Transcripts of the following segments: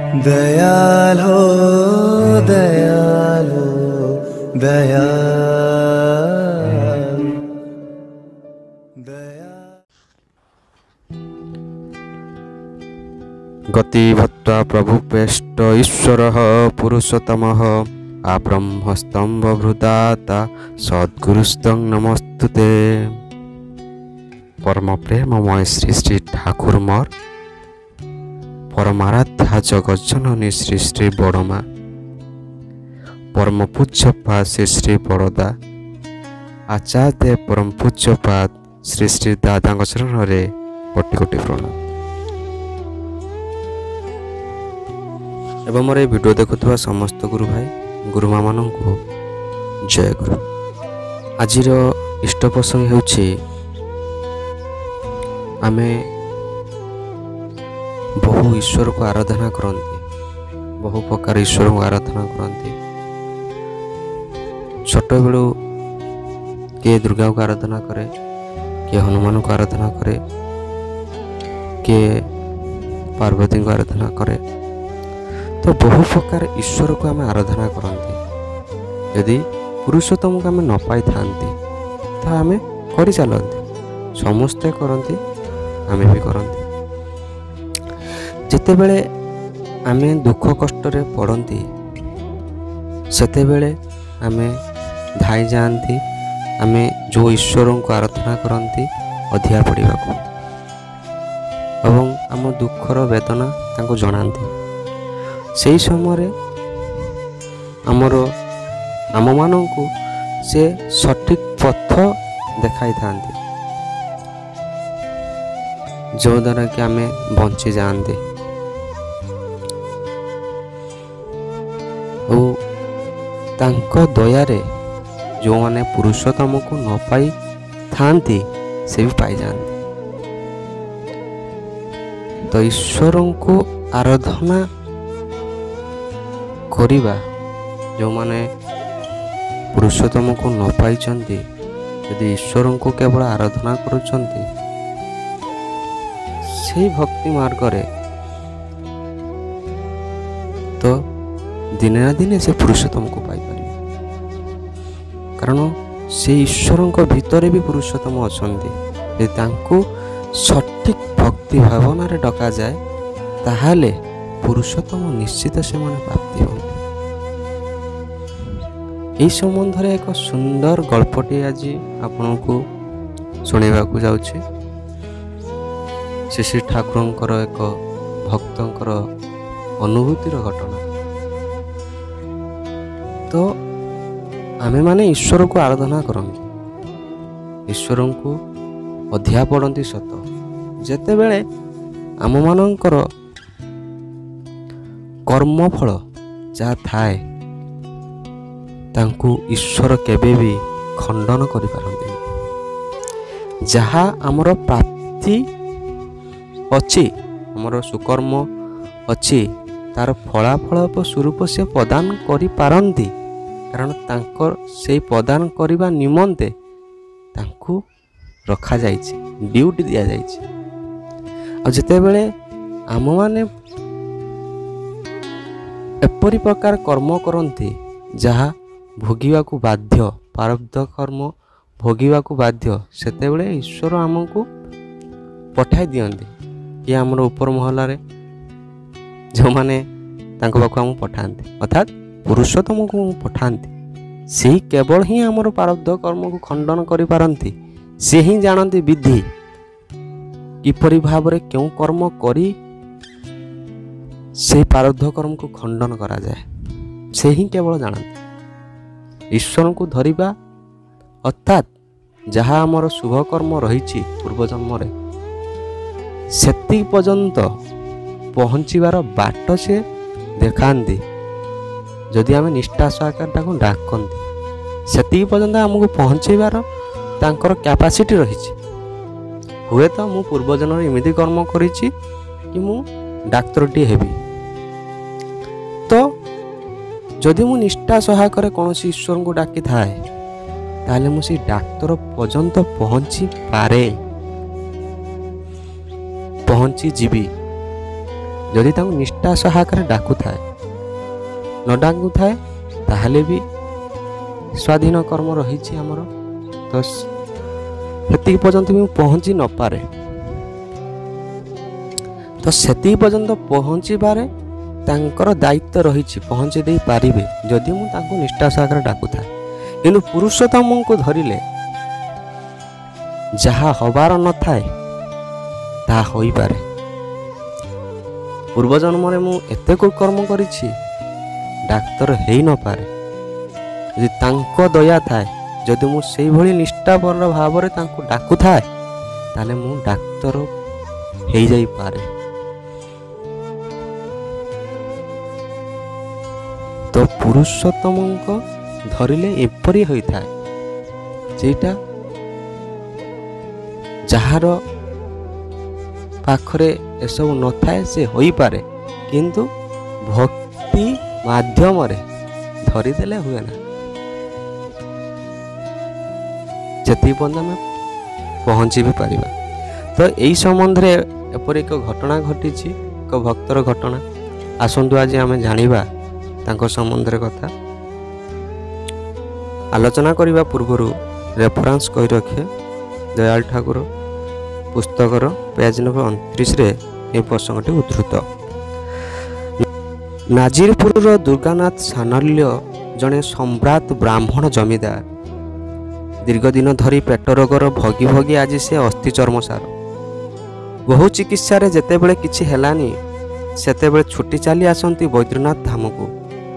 दयालो दयालो दयाल दया। गति भत्वा प्रभुपेष्ट ईश्वरः पुरुषोत्तमः आब्रह्मस्तम्भभृदाता सद्गुरुस्तं नमस्तुते। परम प्रेममय श्री श्री ठाकुर मोर परमाराध्या जगज्जननी श्री श्री बड़मा परम पूज्यपाद श्री श्री बड़दा आचार्य परम पूज्यपाद श्री श्री दादाଙ୍କ ଚରଣରେ କୋଟି କୋଟି ପ୍ରଣାମ। ଏବଂ ମୋର ଏହି ଭିଡ଼ିଓ ଦେଖୁଥିବା ସମସ୍ତ ଗୁରୁ ଭାଇ ଗୁରୁମାମାନଙ୍କୁ ଜୟ ଗୁରୁ। ଆଜିର ଇଷ୍ଟ ପ୍ରସଙ୍ଗ ହେଉଛି, ଆମେ ବହୁ ଈଶ୍ୱରକୁ ଆରାଧନା କରନ୍ତି, ବହୁ ପ୍ରକାର ଈଶ୍ୱରଙ୍କୁ ଆରାଧନା କରନ୍ତି। ଛୋଟବେଳୁ କିଏ ଦୁର୍ଗାଙ୍କୁ ଆରାଧନା କରେ, କିଏ ହନୁମାନଙ୍କୁ ଆରାଧନା କରେ, କିଏ ପାର୍ବତୀଙ୍କୁ ଆରାଧନା କରେ। ତ ବହୁ ପ୍ରକାର ଈଶ୍ୱରକୁ ଆମେ ଆରାଧନା କରନ୍ତି। ଯଦି ପୁରୁଷୋତ୍ତମକୁ ଆମେ ନ ପାଇଥାନ୍ତି ତ ଆମେ କରିଚାଲନ୍ତି, ସମସ୍ତେ କରନ୍ତି, ଆମେ ବି କରନ୍ତି। ଯେତେବେଳେ ଆମେ ଦୁଃଖ କଷ୍ଟରେ ପଡ଼ନ୍ତି, ସେତେବେଳେ ଆମେ ଧାଇଁ ଯାଆନ୍ତି ଆମେ ଯେଉଁ ଈଶ୍ୱରଙ୍କୁ ଆରାଧନା କରନ୍ତି ଅଧିଆ ପଡ଼ିବାକୁ, ଏବଂ ଆମ ଦୁଃଖର ବେଦନା ତାଙ୍କୁ ଜଣାନ୍ତି। ସେହି ସମୟରେ ଆମମାନଙ୍କୁ ସେ ସଠିକ୍ ପଥ ଦେଖାଇଥାନ୍ତି, ଯେଉଁଦ୍ୱାରା କି ଆମେ ବଞ୍ଚିଯାଆନ୍ତି। ଓ ତାଙ୍କ ଦୟାରେ ଯେଉଁମାନେ ପୁରୁଷୋତ୍ତମକୁ ନ ପାଇଥାନ୍ତି ସେ ବି ପାଇଯାଆନ୍ତି। ତ ଈଶ୍ୱରଙ୍କୁ ଆରାଧନା କରିବା, ଯେଉଁମାନେ ପୁରୁଷୋତ୍ତମକୁ ନ ପାଇଛନ୍ତି, ଯଦି ଈଶ୍ୱରଙ୍କୁ କେବଳ ଆରାଧନା କରୁଛନ୍ତି ସେଇ ଭକ୍ତି ମାର୍ଗରେ, ତ ଦିନେ ନା ଦିନେ ସେ ପୁରୁଷୋତ୍ତମକୁ ପାଇପାରିବେ। କାରଣ ସେ ଈଶ୍ୱରଙ୍କ ଭିତରେ ବି ପୁରୁଷୋତ୍ତମ ଅଛନ୍ତି। ଯଦି ତାଙ୍କୁ ସଠିକ୍ ଭକ୍ତି ଭାବନାରେ ଡକାଯାଏ, ତାହେଲେ ପୁରୁଷୋତ୍ତମ ନିଶ୍ଚିତ ସେମାନେ ପ୍ରାପ୍ତି ହୁଅନ୍ତି। ଏହି ସମ୍ବନ୍ଧରେ ଏକ ସୁନ୍ଦର ଗଳ୍ପଟି ଆଜି ଆପଣଙ୍କୁ ଶୁଣାଇବାକୁ ଯାଉଛି। ଶ୍ରୀ ଶ୍ରୀ ଠାକୁରଙ୍କର ଏକ ଭକ୍ତଙ୍କର ଅନୁଭୂତିର ଘଟଣା। ତ ଆମେମାନେ ଈଶ୍ୱରକୁ ଆରାଧନା କରନ୍ତି, ଈଶ୍ୱରଙ୍କୁ ଅଧିଆ ପଡ଼ନ୍ତି ସତ, ଯେତେବେଳେ ଆମମାନଙ୍କର କର୍ମଫଳ ଯାହା ଥାଏ ତାଙ୍କୁ ଈଶ୍ୱର କେବେ ବି ଖଣ୍ଡନ କରିପାରନ୍ତିନି। ଯାହା ଆମର ପ୍ରାପ୍ତି ଅଛି, ଆମର ସୁକର୍ମ ଅଛି, ତାର ଫଳାଫଳ ସ୍ୱରୂପ ସେ ପ୍ରଦାନ କରିପାରନ୍ତି। କାରଣ ତାଙ୍କର ସେଇ ପ୍ରଦାନ କରିବା ନିମନ୍ତେ ତାଙ୍କୁ ରଖାଯାଇଛି, ଡ୍ୟୁଟି ଦିଆଯାଇଛି। ଆଉ ଯେତେବେଳେ ଆମମାନେ ଏପରି ପ୍ରକାର କର୍ମ କରନ୍ତି ଯାହା ଭୋଗିବାକୁ ବାଧ୍ୟ, ପ୍ରାରବ୍ଧ କର୍ମ ଭୋଗିବାକୁ ବାଧ୍ୟ, ସେତେବେଳେ ଈଶ୍ୱର ଆମକୁ ପଠାଇ ଦିଅନ୍ତି କି ଆମର ଉପର ମହଲାରେ ଯେଉଁମାନେ ତାଙ୍କ ପାଖକୁ ଆମକୁ ପଠାନ୍ତି, ଅର୍ଥାତ୍ ପୁରୁଷୋତ୍ତମକୁ ପଠାନ୍ତି। ସେହି କେବଳ ହିଁ ଆମର ପ୍ରାରବ୍ଧ କର୍ମକୁ ଖଣ୍ଡନ କରିପାରନ୍ତି। ସେ ହିଁ ଜାଣନ୍ତି ବିଧି କିପରି ଭାବରେ କେଉଁ କର୍ମ କରି ସେହି ପ୍ରାରବ୍ଧ କର୍ମକୁ ଖଣ୍ଡନ କରାଯାଏ, ସେ ହିଁ କେବଳ ଜାଣନ୍ତି। ଈଶ୍ୱରଙ୍କୁ ଧରିବା ଅର୍ଥାତ୍ ଯାହା ଆମର ଶୁଭ କର୍ମ ରହିଛି ପୂର୍ବଜନ୍ମରେ, ସେତିକି ପର୍ଯ୍ୟନ୍ତ ପହଞ୍ଚିବାର ବାଟ ସେ ଦେଖାନ୍ତି। ଯଦି ଆମେ ନିଷ୍ଠା ସହକାରେ ତାକୁ ଡାକନ୍ତି, ସେତିକି ପର୍ଯ୍ୟନ୍ତ ଆମକୁ ପହଞ୍ଚାଇବାର ତାଙ୍କର କ୍ୟାପାସିଟି ରହିଛି। ହୁଏତ ମୁଁ ପୂର୍ବଜନ୍ମରେ ଏମିତି କର୍ମ କରିଛି କି ମୁଁ ଡାକ୍ତରଟିଏ ହେବି, ତ ଯଦି ମୁଁ ନିଷ୍ଠା ସହାୟକରେ କୌଣସି ଈଶ୍ୱରଙ୍କୁ ଡାକିଥାଏ, ତାହେଲେ ମୁଁ ସେଇ ଡାକ୍ତର ପର୍ଯ୍ୟନ୍ତ ପହଞ୍ଚିପାରେ, ପହଞ୍ଚିଯିବି। ଯଦି ତାଙ୍କୁ ନିଷ୍ଠା ସହାୟକରେ ଡାକୁଥାଏ। ନ ଡାକୁଥାଏ ତାହେଲେ ବି ସ୍ୱାଧୀନ କର୍ମ ରହିଛି ଆମର, ତ ସେତିକି ପର୍ଯ୍ୟନ୍ତ ବି ମୁଁ ପହଞ୍ଚି ନପାରେ। ତ ସେତିକି ପର୍ଯ୍ୟନ୍ତ ପହଞ୍ଚିବାରେ ତାଙ୍କର ଦାୟିତ୍ୱ ରହିଛି, ପହଞ୍ଚି ଦେଇପାରିବେ ଯଦି ମୁଁ ତାଙ୍କୁ ନିଷ୍ଠା ସହକାରେ ଡାକୁଥାଏ। କିନ୍ତୁ ପୁରୁଷୋତ୍ତମଙ୍କୁ ଧରିଲେ ଯାହା ହବାର ନଥାଏ ତାହା ହୋଇପାରେ। ପୂର୍ବଜନ୍ମରେ ମୁଁ ଏତେ କୁକର୍ମ କରିଛି, ଡାକ୍ତର ହେଇନପାରେ। ଯଦି ତାଙ୍କ ଦୟା ଥାଏ, ଯଦି ମୁଁ ସେଇଭଳି ନିଷ୍ଠାପର ଭାବରେ ତାଙ୍କୁ ଡାକୁଥାଏ, ତାହେଲେ ମୁଁ ଡାକ୍ତର ହେଇଯାଇପାରେ। ତ ପୁରୁଷୋତ୍ତମଙ୍କ ଧରିଲେ ଏପରି ହୋଇଥାଏ, ସେଇଟା ଯାହାର ପାଖରେ ଏସବୁ ନଥାଏ ସେ ହୋଇପାରେ, କିନ୍ତୁ ଭକ୍ତି ମାଧ୍ୟମରେ ଧରିଦେଲେ ହୁଏ ନା, ସେତିକି ପର୍ଯ୍ୟନ୍ତ ଆମେ ପହଞ୍ଚି ବି ପାରିବା। ତ ଏଇ ସମ୍ବନ୍ଧରେ ଏପରି ଏକ ଘଟଣା ଘଟିଛି, ଏକ ଭକ୍ତର ଘଟଣା। ଆସନ୍ତୁ ଆଜି ଆମେ ଜାଣିବା ତାଙ୍କ ସମ୍ବନ୍ଧରେ କଥା। ଆଲୋଚନା କରିବା ପୂର୍ବରୁ ରେଫରେନ୍ସ କହି ରଖେ, ଦୟାଳ ଠାକୁର ପୁସ୍ତକର ପେଜ୍ ନମ୍ବର 29ରେ ଏହି ପ୍ରସଙ୍ଗଟି ଉଦ୍ଧୃତ। ନାଜିରପୁରର ଦୁର୍ଗାନାଥ ସାନଲ୍ୟ ଜଣେ ସମ୍ଭ୍ରାତ ବ୍ରାହ୍ମଣ ଜମିଦାର। ଦୀର୍ଘଦିନ ଧରି ପେଟ ରୋଗର ଭୋଗି ଭୋଗି ଆଜି ସେ ଅସ୍ଥି ଚର୍ମସାର। ବହୁ ଚିକିତ୍ସାରେ ଯେତେବେଳେ କିଛି ହେଲାନି, ସେତେବେଳେ ଛୁଟି ଚାଲି ଆସନ୍ତି ବୈଦ୍ୟନାଥ ଧାମକୁ।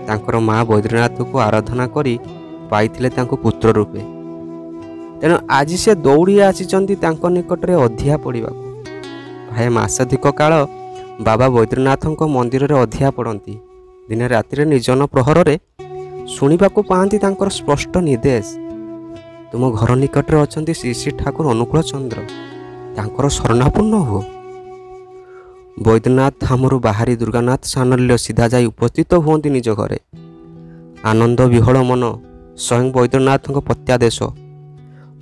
ତାଙ୍କର ମା ବୈଦ୍ୟନାଥକୁ ଆରାଧନା କରି ପାଇଥିଲେ ତାଙ୍କୁ ପୁତ୍ର ରୂପେ। ତେଣୁ ଆଜି ସେ ଦୌଡ଼ି ଆସିଛନ୍ତି ତାଙ୍କ ନିକଟରେ ଅଧିଆ ପଡ଼ିବାକୁ। ପ୍ରାୟ ମାସାଧିକ କାଳ ବାବା ବୈଦ୍ୟନାଥଙ୍କ ମନ୍ଦିରରେ ଅଧିଆ ପଡ଼ନ୍ତି। ଦିନେ ରାତିରେ ନିର୍ଜନ ପ୍ରହରରେ ଶୁଣିବାକୁ ପାଆନ୍ତି ତାଙ୍କର ସ୍ପଷ୍ଟ ନିର୍ଦ୍ଦେଶ, ତୁମ ଘର ନିକଟରେ ଅଛନ୍ତି ଶ୍ରୀ ଶ୍ରୀ ଠାକୁର ଅନୁକୂଳ ଚନ୍ଦ୍ର, ତାଙ୍କର ଶରଣାପୂର୍ଣ୍ଣ ହୁଅ। ବୈଦ୍ୟନାଥ ଧାମରୁ ବାହାରି ଦୁର୍ଗାନାଥ ସାନଲ୍ୟ ସିଧା ଯାଇ ଉପସ୍ଥିତ ହୁଅନ୍ତି ନିଜ ଘରେ। ଆନନ୍ଦ ବିହଳ ମନ, ସ୍ୱୟଂ ବୈଦ୍ୟନାଥଙ୍କ ପ୍ରତ୍ୟାଦେଶ,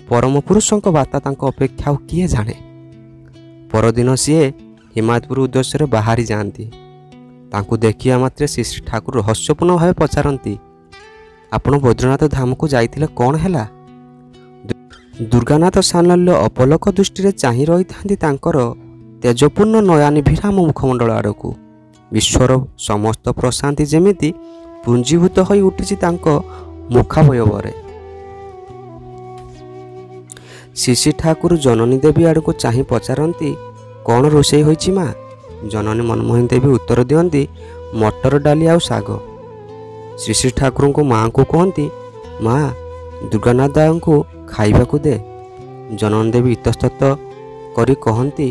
ପରମ ପୁରୁଷଙ୍କ ବାର୍ତ୍ତା ତାଙ୍କ ଅପେକ୍ଷା ଆଉ କିଏ ଜାଣେ। ପରଦିନ ସିଏ ହିମାୟତପୁର ଉଦ୍ଦେଶ୍ୟରେ ବାହାରି ଯାଆନ୍ତି। ତାଙ୍କୁ ଦେଖିବା ମାତ୍ରେ ଶ୍ରୀ ଶ୍ରୀ ଠାକୁର ରହସ୍ୟପୂର୍ଣ୍ଣ ଭାବେ ପଚାରନ୍ତି, ଆପଣ ବୈଦ୍ୟନାଥ ଧାମକୁ ଯାଇଥିଲେ, କ'ଣ ହେଲା? ଦୁର୍ଗାନାଥ ସାନଲ୍ୟ ଅପଲକ ଦୃଷ୍ଟିରେ ଚାହିଁ ରହିଥାନ୍ତି ତାଙ୍କର ତେଜପୂର୍ଣ୍ଣ ନୟନାଭିରାମ ମୁଖମଣ୍ଡଳ ଆଡ଼କୁ। ବିଶ୍ୱର ସମସ୍ତ ପ୍ରଶାନ୍ତି ଯେମିତି ପୁଞ୍ଜୀଭୂତ ହୋଇ ଉଠିଛି ତାଙ୍କ ମୁଖାବୟବରେ। ଶ୍ରୀ ଶ୍ରୀ ଠାକୁର ଜନନୀ ଦେବୀ ଆଡ଼କୁ ଚାହିଁ ପଚାରନ୍ତି, କ'ଣ ରୋଷେଇ ହୋଇଛି ମା? ଜନନୀ ମନମୋହନ ଦେବୀ ଉତ୍ତର ଦିଅନ୍ତି, ମଟର ଡାଲି ଆଉ ଶାଗ। ଶ୍ରୀ ଶ୍ରୀ ଠାକୁରଙ୍କୁ ମାଆଙ୍କୁ କୁହନ୍ତି, ମା, ଦୁର୍ଗାନାଥ ଦାଙ୍କୁ ଖାଇବାକୁ ଦେ। ଜନନୀ ଦେବୀ ଇତସ୍ତତ କରି କହନ୍ତି,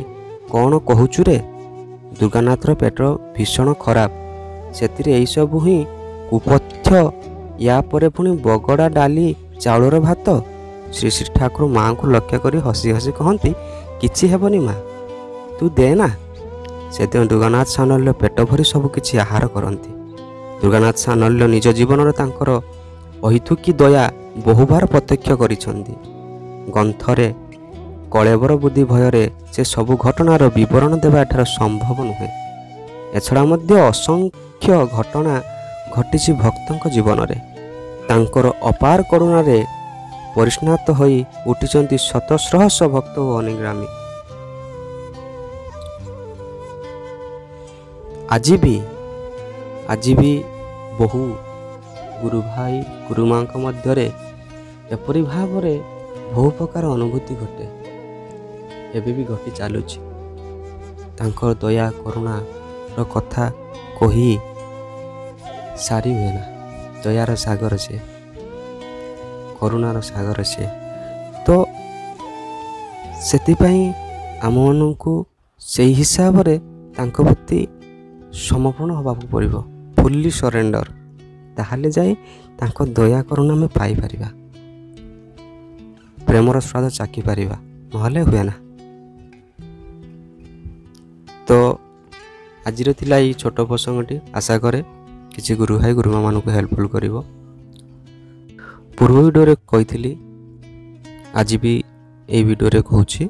କ'ଣ କହୁଛୁ ରେ? ଦୁର୍ଗାନାଥର ପେଟ ଭୀଷଣ ଖରାପ, ସେଥିରେ ଏଇସବୁ ହିଁ କୁପଥ୍ୟ, ୟା ପରେ ପୁଣି ବଗଡ଼ା ଡାଲି ଚାଉଳର ଭାତ। ଶ୍ରୀ ଶ୍ରୀ ଠାକୁର ମାଆଙ୍କୁ ଲକ୍ଷ୍ୟ କରି ହସି ହସି କହନ୍ତି, କିଛି ହେବନି ମା, ତୁ ଦେ ନା। ସେଦିନ ଦୁର୍ଗାନାଥ ସାନଲ୍ୟ ପେଟ ଭରି ସବୁ କିଛି ଆହାର କରନ୍ତି। ଦୁର୍ଗାନାଥ ସାନଲ୍ୟ ନିଜ ଜୀବନରେ ତାଙ୍କର ଅହିତୁକି ଦୟା ବହୁବାର ପ୍ରତ୍ୟକ୍ଷ କରିଛନ୍ତି। ଗ୍ରନ୍ଥରେ କଳେବର ବୁଦ୍ଧି ଭୟରେ ସେ ସବୁ ଘଟଣାର ବିବରଣ ଦେବା ଏଠାରେ ସମ୍ଭବ ନୁହେଁ। ଏଛଡ଼ା ମଧ୍ୟ ଅସଂଖ୍ୟ ଘଟଣା ଘଟିଛି ଭକ୍ତଙ୍କ ଜୀବନରେ। ତାଙ୍କର ଅପାର କରୁଣାରେ ପରିସ୍ନାତ ହୋଇ ଉଠିଛନ୍ତି ଶତସହସ୍ର ଭକ୍ତ ଓ ଅନୁଗ୍ରାମୀ। ଆଜି ବି ବହୁ ଗୁରୁ ଭାଇ ଗୁରୁମାଙ୍କ ମଧ୍ୟରେ ଏପରି ଭାବରେ ବହୁ ପ୍ରକାର ଅନୁଭୂତି ଘଟେ, ଏବେ ବି ଘଟି ଚାଲୁଛି। ତାଙ୍କର ଦୟା କରୁଣାର କଥା କହି ସାରି ହୁଏ ନା। ଦୟାର ସାଗର ସେ, କରୁଣାର ସାଗର ସେ। ତ ସେଥିପାଇଁ ଆମମାନଙ୍କୁ ସେଇ ହିସାବରେ ତାଙ୍କ ପ୍ରତି ସମର୍ପଣ ହେବାକୁ ପଡ଼ିବ, ଫୁଲି ସରେଣ୍ଡର। ତାହେଲେ ଯାଇ ତାଙ୍କ ଦୟା କରୁଣା ଆମେ ପାଇପାରିବା, ପ୍ରେମର ସ୍ୱାଦ ଚାଖିପାରିବା, ନହେଲେ ହୁଏ ନା। ତ ଆଜିର ଥିଲା ଏଇ ଛୋଟ ପ୍ରସଙ୍ଗଟି, ଆଶା କରେ କିଛି ଗୁରୁ ଭାଇ ଗୁରୁମାମାନଙ୍କୁ ହେଲ୍ପଫୁଲ୍ କରିବ। ପୂର୍ବ ଭିଡ଼ିଓରେ କହିଥିଲି, ଆଜି ବି ଏଇ ଭିଡ଼ିଓରେ କହୁଛି,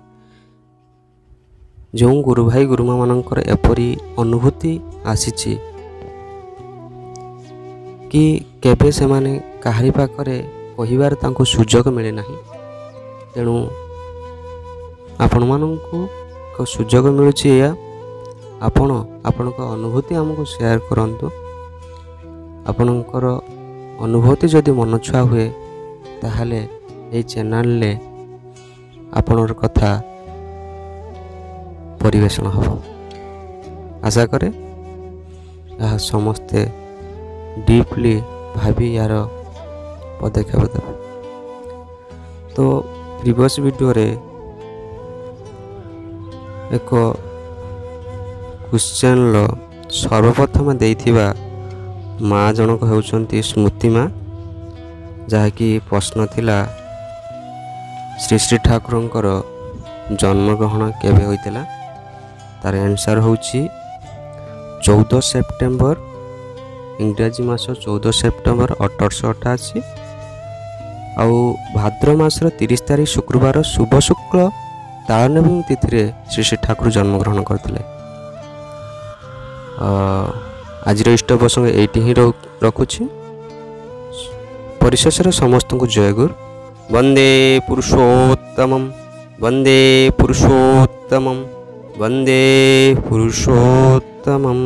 ଯେଉଁ ଗୁରୁ ଭାଇ ଗୁରୁମାମାନଙ୍କର ଏପରି ଅନୁଭୂତି ଆସିଛି କି କେବେ ସେମାନେ କାହାରି ପାଖରେ କହିବାର ତାଙ୍କୁ ସୁଯୋଗ ମିଳିନାହିଁ, ତେଣୁ ଆପଣମାନଙ୍କୁ ଏକ ସୁଯୋଗ ମିଳୁଛି ଏଇଆ, ଆପଣ ଆପଣଙ୍କ ଅନୁଭୂତି ଆମକୁ ସେୟାର କରନ୍ତୁ। ଆପଣଙ୍କର ଅନୁଭୂତି ଯଦି ମନଛୁଆଁ ହୁଏ, ତାହେଲେ ଏଇ ଚ୍ୟାନେଲରେ ଆପଣଙ୍କର କଥା ପରିବେଷଣ ହେବ। ଆଶା କରେ ଏହା ସମସ୍ତେ ଡିପଲି ଭାବି ଏହାର ପଦକ୍ଷେପ ଦେବେ। ତ ପ୍ରିଭିୟସ୍ ଭିଡ଼ିଓରେ ଏକ କ୍ୱେଶ୍ଚନ୍ର ସର୍ବପ୍ରଥମେ ଦେଇଥିବା ମା ଜଣକ ହେଉଛନ୍ତି ସ୍ମୃତି ମା, ଯାହାକି ପ୍ରଶ୍ନ ଥିଲା ଶ୍ରୀ ଶ୍ରୀ ଠାକୁରଙ୍କର ଜନ୍ମଗ୍ରହଣ କେବେ ହୋଇଥିଲା। ତାର ଆନ୍ସର୍ ହେଉଛି 14 ସେପ୍ଟେମ୍ବର, ଇଂରାଜୀ ମାସ 14 ସେପ୍ଟେମ୍ବର 1888, ଆଉ ଭାଦ୍ର ମାସର 30 ତାରିଖ ଶୁକ୍ରବାର ଶୁଭ ଶୁକ୍ଳ ତାଳନବମୀ ତିଥିରେ ଶ୍ରୀ ଶ୍ରୀ ଠାକୁର ଜନ୍ମଗ୍ରହଣ କରିଥିଲେ। ଆଜିର ଇଷ୍ଟ ପ୍ରସଙ୍ଗ ଏଇଠି ହିଁ ରଖୁଛି। ପରିଶେଷରେ ସମସ୍ତଙ୍କୁ ଜୟଗୁରୁ। ବନ୍ଦେ ପୁରୁଷୋତ୍ତମମ୍, ବନ୍ଦେ ପୁରୁଷୋତ୍ତମମ୍, ବନ୍ଦେ ପୁରୁଷୋତ୍ତମମ୍।